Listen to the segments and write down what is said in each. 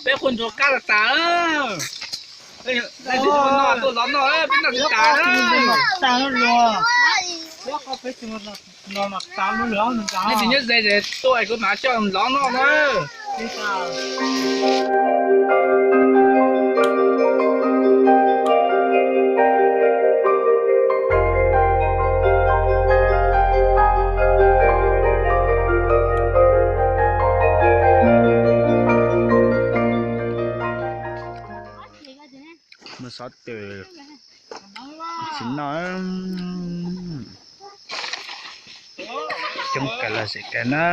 Peb quas ntsuag qab tas tas. Leej twg tsis muaj noj tuaj lov noj, peb noj tsis tas na. Leej twg nyob ze es tuaj es kuv mam coj lov noj na. Mus xov twm tsis noj. Coob kawg los zem kawg na.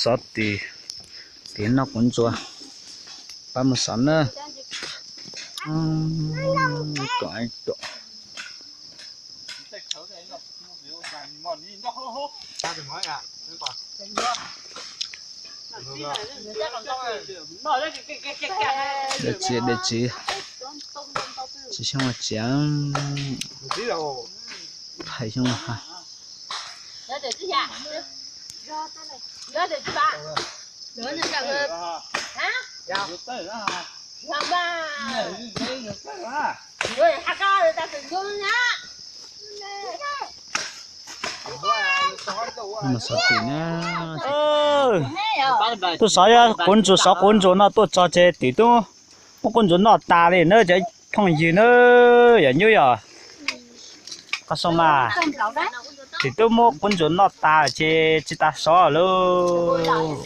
Xov tim, tim noj quav ntsuas. Pab mus xov na. Tuam, tuam. Dej txiv, dej txiv, txiv xyoob los txiav, phais xyoob los ha. Mas xov tim na. Tuaj xov quav ntsuas, xov quav ntsuas no tuaj txog ces tim tub muab quav ntsuas noj tas li na cov phooj ywg na, yog nyuj yog qhov xoo mas. Tim tub muab quav ntsuas noj tas ces tsis tas xov lauj.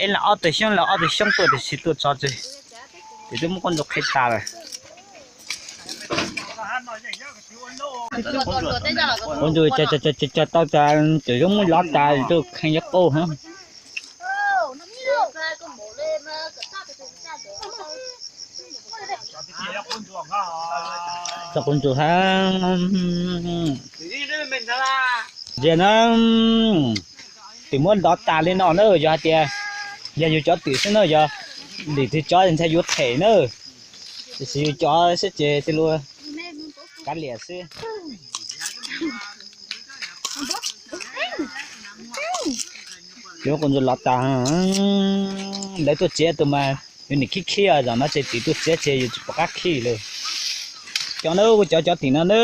Es lam ob tug xyoob, lam ob tug xyoob tuaj tiam sis tuaj txog ces tim tub muab quav ntsuas qhib tas lawm. Quav ntsuas cog cog cog tau tas, cov zoo muab lov tas tuaj kheej yuav qauj hab. Txog quav ntsuas hab. Ntsia na, tim muab lov tas li no na, yog hais tias yog yus cov tim xwb na, yog tim twg cov ntshai yuav them na, tiam sis yus cov xwb ces tej lus kav liam xwb. Yuav quav ntsuas lov tas, lawv tuaj txiav tus mas yus nim khib khib, zaum no ces tim tuaj txiav ces yus tsis pom qab khib li. Cov na, kuv cov cov tim no na.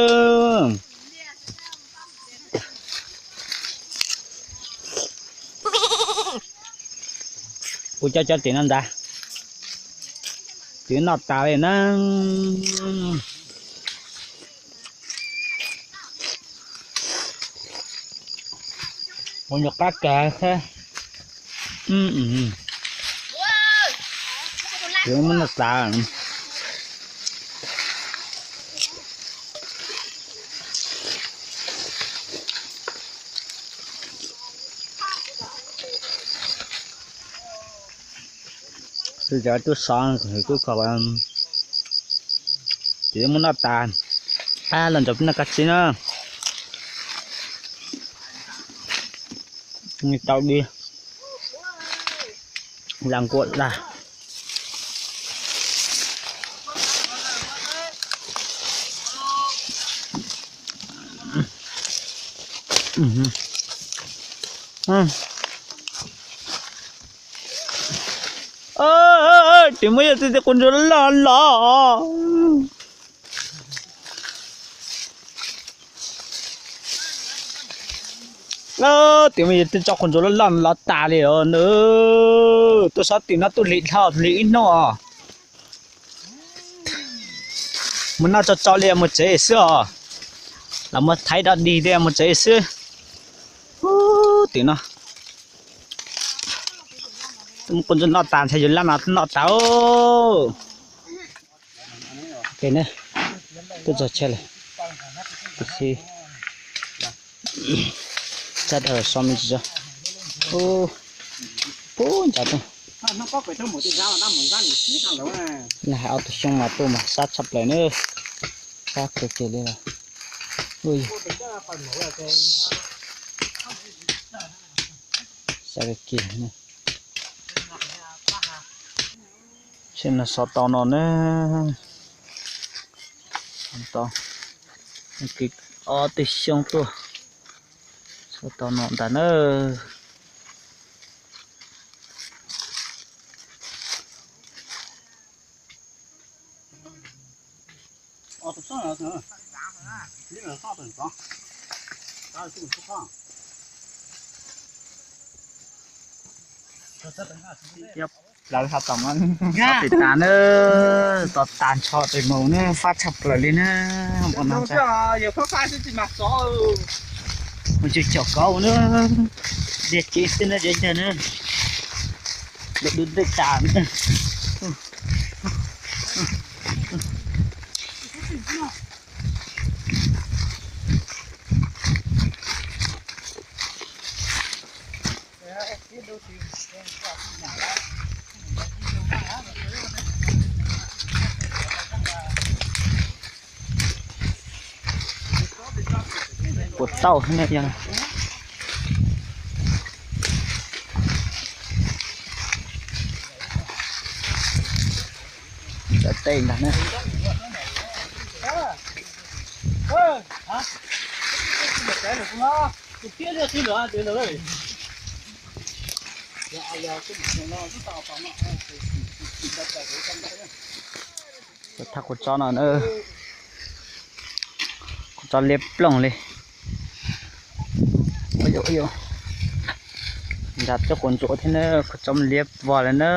Kuv cov cov tim no ntag, tim noj tas li na. Ua nyuag qab kawg thiab. Yuav muab noj tas. Cov tub sov kuj kom ces muab noj tas. Ab, los ntawm peb noj kab tsib na. Tau di las nkuaj dag. Tim muaj yog tej quav ntsuas loj loj. Tim muaj yog tej tsob quav ntsuas loj loj lov tas li os na. Tuaj sov tim no tuaj hli dhau hli ib hnub os. Mus noj tso tso li mus tsev xwb os. Los muab thaiv dog dig li mus tsev xwb. Tim no quav ntsuas noj tas ntshai yus laj no noj tas. Tuaj txog chaw lawm, tiam sis tsab dag so me ntsis tso. Pub ncav tuaj. Nag hais ob tug xyoob mas tuaj mas sab tshaj plaws na. Sab kawg kiag li lawm. Sab kawg kiag. Seb no xov tau no na. Tau ob tug xyoob tuaj, xov tau no ntag na. Lawv ha tom no, tim tas na, tos tas ntsho tes mus na, fab tshaj plaws li na. Mus cog cov kauv na, diag cev xwb na, cov yawg na, lawv dub dej tas na. Puas tau thiab ne yog. Cov tej ntag na. Thaj qhov tsob no, qhov tsob liab ploog li. Nrad cov quav ntsuas thiab na, qhov tsob liab vog li na.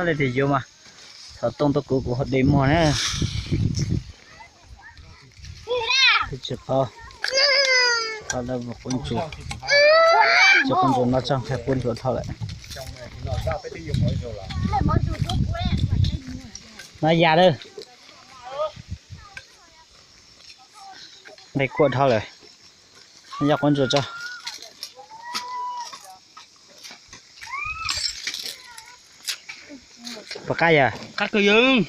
Leej twg yuav mas thov tooj tuaj kuv, kuv ho de muag na. Tsis paub, tsis paub lawv quav ntsuas, cov quav ntsuas no txog qhia quav ntsuas dhau lawm. No yam lawm. Nqe kuaj dhau lawm. Yog quav ntsuas tso. Puas qab yog? Qab kawg yog.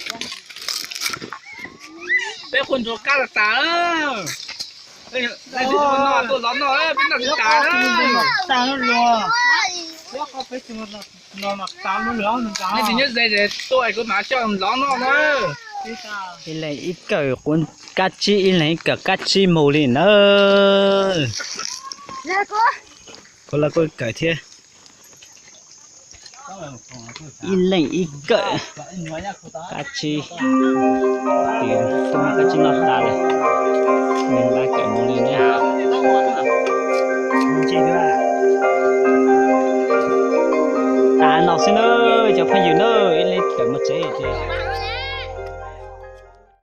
Peb quav ntsuas qab los tas. Tuaj los noj, peb noj tsis tas. Tsis nyob ze tuaj kuv mam coj los noj na. Ib leeg ib kawm kab tsib, ib leeg ib kawm kab tsib mus li na. Kuv lawv kuj kawm thiab. Ib leeg ib kawm kab tsib, tis tub kab tsib noj tas lawm, nws nqa kawm mus li na. Tas no xwb na, cov phooj ywg na, ib leeg kawm mus tsev ces